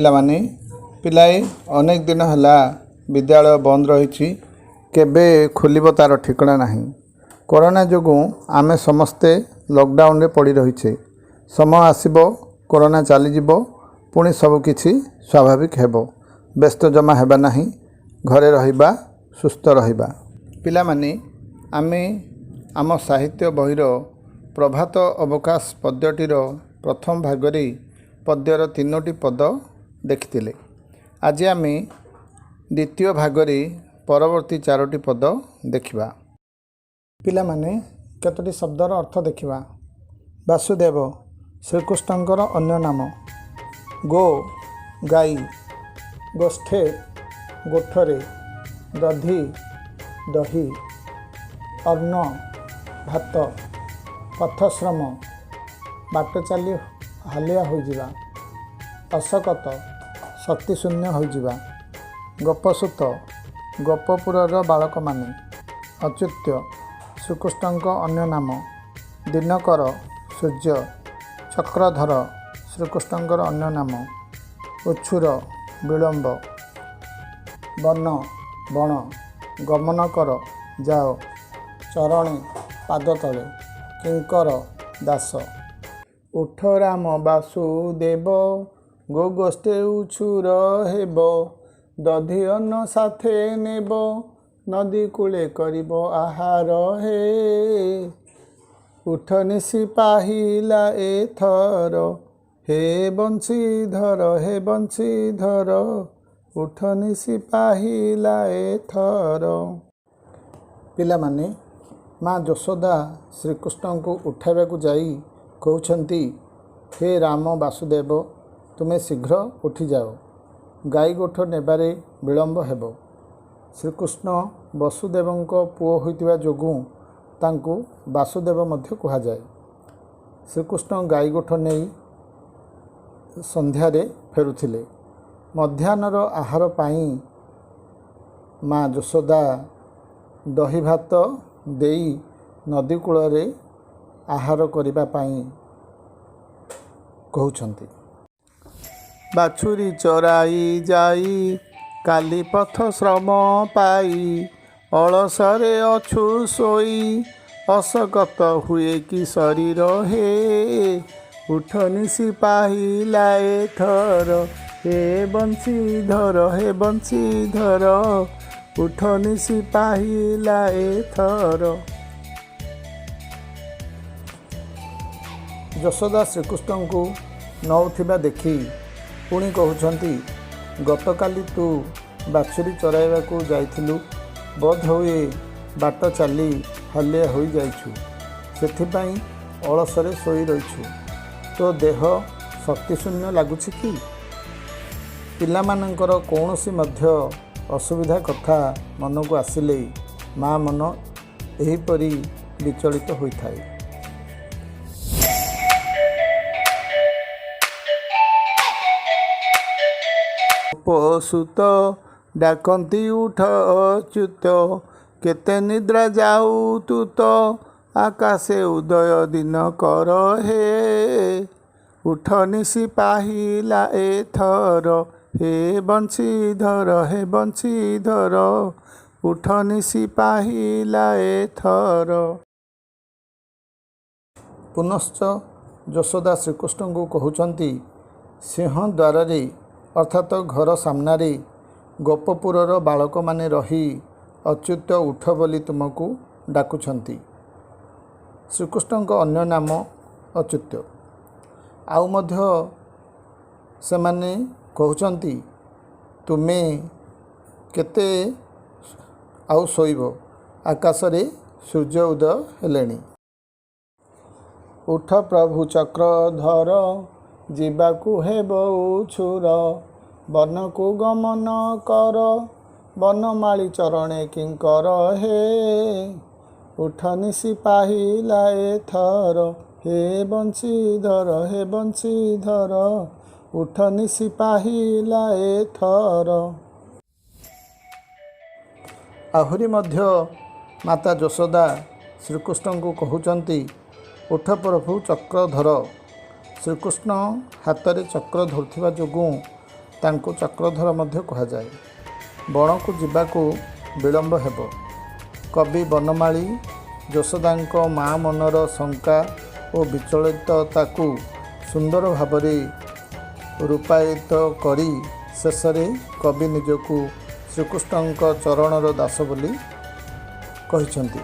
ପିଲାମାନେ। ପିଲାଏ, ଅନେକ ଦିନ ହେଲା ବିଦ୍ୟାଳୟ ବନ୍ଦ ରହିଛି। କେବେ ଖୋଲିବ ତା'ର ଠିକଣା ନାହିଁ। କରୋନା ଯୋଗୁଁ ଆମେ ସମସ୍ତେ ଲକଡାଉନରେ ପଡ଼ି ରହିଛେ। ସମୟ ଆସିବ, କରୋନା ଚାଲିଯିବ, ପୁଣି ସବୁକିଛି ସ୍ୱାଭାବିକ ହେବ। ବ୍ୟସ୍ତ ଜମା ହେବା ନାହିଁ। ଘରେ ରହିବା, ସୁସ୍ଥ ରହିବା। ପିଲାମାନେ, ଆମେ ଆମ ସାହିତ୍ୟ ବହିର ପ୍ରଭାତ ଅବକାଶ ପଦ୍ୟଟିର ପ୍ରଥମ ଭାଗରେ ପଦ୍ୟର ତିନୋଟି ପଦ ଦେଖିଥିଲେ। ଆଜି ଆମେ ଦ୍ୱିତୀୟ ଭାଗରେ ପରବର୍ତ୍ତୀ ଚାରୋଟି ପଦ ଦେଖିବା। ପିଲାମାନେ, କେତୋଟି ଶବ୍ଦର ଅର୍ଥ ଦେଖିବା। ବାସୁଦେବ ଶ୍ରୀକୃଷ୍ଣଙ୍କର ଅନ୍ୟ ନାମ। ଗୋ ଗାଈ, ଗୋଷ୍ଠେ ଗୋଠରେ, ଦଧି ଦହି, ଅନ୍ନ ଭାତ, ପଥଶ୍ରମ ବାଟ ଚାଲି ହାଲିଆ ହୋଇଯିବା, ଅଶକତ ଶକ୍ତିଶୂନ୍ୟ ହୋଇଯିବା, ଗୋପସୁତ ଗୋପପୁରର ବାଳକମାନେ, ଅଚ୍ୟୁତ ଶ୍ରୀକୃଷ୍ଣଙ୍କ ଅନ୍ୟ ନାମ, ଦିନକର ସୂର୍ଯ୍ୟ, ଚକ୍ରଧର ଶ୍ରୀକୃଷ୍ଣଙ୍କର ଅନ୍ୟ ନାମ, ଉଛୁର ବିଳମ୍ବ, ବନ ବଣ, ଗମନ କର ଯାଅ, ଚରଣେ ପାଦ ତଳେ, କିଙ୍କର ଦାସ। ଉଠ ରାମ ବାସୁଦେବ, ଗୋ ଗୋଷ୍ଠେ ଉଛୁର ହେବ, ଦଧି ଅନ୍ନ ସାଥେ ନେବ, ନଦୀ କୂଳେ କରିବ ଆହାର ହେ। ଉଠ ନିଶି ପାହିଲା ଏଥର, ହେ ବଂଶୀଧର, ହେ ବଂଶୀଧର, ଉଠ ନିଶି ପାହିଲା ଏଥର। ପିଲାମାନେ, ମା ଯଶୋଦା ଶ୍ରୀକୃଷ୍ଣଙ୍କୁ ଉଠାଇବାକୁ ଯାଇ କହୁଛନ୍ତି, ହେ ରାମ ବାସୁଦେବ, ତୁମେ ଶୀଘ୍ର ଉଠିଯାଅ, ଗାଈ ଗୋଠ ନେବାରେ ବିଳମ୍ବ ହେବ। ଶ୍ରୀକୃଷ୍ଣ ବସୁଦେବଙ୍କ ପୁଅ ହୋଇଥିବା ଯୋଗୁଁ ତାଙ୍କୁ ବାସୁଦେବ ମଧ୍ୟ କୁହାଯାଏ। ଶ୍ରୀକୃଷ୍ଣ ଗାଈ ଗୋଠ ନେଇ ସନ୍ଧ୍ୟାରେ ଫେରୁଥିଲେ। ମଧ୍ୟାହ୍ନର ଆହାର ପାଇଁ ମା ଯଶୋଦା ଦହି ଭାତ ଦେଇ ନଦୀ କୂଳରେ ଆହାର କରିବା ପାଇଁ କହୁଛନ୍ତି। ବାଛୁରୀ ଚରାଇ ଯାଇ କାଲି ପଥ ଶ୍ରମ ପାଇ, ଅଳସରେ ଅଛୁ ଶୋଇ, ଅଶକତ ହୁଏ କି ଶରୀର ହେ। ଉଠ ନିଶି ପାହିଲା ଏଥର, ହେ ବଂଶୀଧର, ହେ ବଂଶୀଧର, ଉଠ ନିଶି ପାହିଲା ଏଥର। ଯଶୋଦା ଶ୍ରୀକୃଷ୍ଣଙ୍କୁ ନ ଉଠିବା ଦେଖି ପୁଣି କହୁଛନ୍ତି, ଗତକାଲି ତୁ ବାଛୁରୀ ଚରାଇବାକୁ ଯାଇଥିଲୁ, ବୋଧହୁଏ ବାଟ ଚାଲି ହାଲିଆ ହୋଇଯାଇଛୁ, ସେଥିପାଇଁ ଅଳସରେ ଶୋଇ ରହିଛୁ। ତୋ ଦେହ ଶକ୍ତିଶୂନ୍ୟ ଲାଗୁଛି କି? ପିଲାମାନଙ୍କର କୌଣସି ମଧ୍ୟ ଅସୁବିଧା କଥା ମନକୁ ଆସିଲେ ମା ମନ ଏହିପରି ବିଚଳିତ ହୋଇଥାଏ। ପଶୁତ ଡାକନ୍ତି ଉଠ ଅଚ୍ୟୁତ, କେତେ ନିଦ୍ରା ଯାଉ ତୁ ତ, ଆକାଶେ ଉଦୟ ଦିନ କର ହେ। ଉଠ ନିଶି ପାହିଲା ଏଥର, ହେ ବଂଶୀଧର, ହେ ବଂଶୀଧର, ଉଠ ନିଶି ପାହିଲା ଏଥର। ପୁନଶ୍ଚ ଯଶୋଦା ଶ୍ରୀକୃଷ୍ଣଙ୍କୁ କହୁଛନ୍ତି, ସିଂହଦ୍ୱାରରେ ଅର୍ଥାତ ଘର ସାମ୍ନାରେ ଗୋପପୁରର ବାଳକମାନେ ରହି ଅଚ୍ୟୁତ ଉଠ ବୋଲି ତୁମକୁ ଡାକୁଛନ୍ତି। ଶ୍ରୀକୃଷ୍ଣଙ୍କ ଅନ୍ୟ ନାମ ଅଚ୍ୟୁତ। ଆଉ ମଧ୍ୟ ସେମାନେ କହୁଛନ୍ତି, ତୁମେ କେତେ ଆଉ ଶୋଇବ, ଆକାଶରେ ସୂର୍ଯ୍ୟ ଉଦୟ ହେଲେଣି। ଉଠ ପ୍ରଭୁ ଚକ୍ରଧର, ଯିବାକୁ ହେବ ଉଛୁର, ବନକୁ ଗମନ କର, ବନମାଳୀ ଚରଣେ କିଙ୍କର ହେ। ଉଠ ନିଶି ପାହିଲା ଏଥର, ହେ ବଂଶୀଧର, ହେ ବଂଶୀଧର, ଉଠ ନିଶି ପାହିଲା ଏଥର। ଆହୁରି ମଧ୍ୟ ମାତା ଯଶୋଦା ଶ୍ରୀକୃଷ୍ଣଙ୍କୁ କହୁଛନ୍ତି, ଉଠ ପ୍ରଭୁ ଚକ୍ରଧର। ଶ୍ରୀକୃଷ୍ଣ ହାତରେ ଚକ୍ର ଧରୁଥିବା ଯୋଗୁଁ ତାଙ୍କୁ ଚକ୍ରଧର ମଧ୍ୟ କୁହାଯାଏ। ବଣକୁ ଯିବାକୁ ବିଳମ୍ବ ହେବ। କବି ବନମାଳୀ ଯଶୋଦାଙ୍କ ମା ମନର ଶଙ୍କା ଓ ବିଚଳିତତାକୁ ସୁନ୍ଦର ଭାବରେ ରୂପାୟିତ କରି ଶେଷରେ କବି ନିଜକୁ ଶ୍ରୀକୃଷ୍ଣଙ୍କ ଚରଣର ଦାସ ବୋଲି କହିଛନ୍ତି।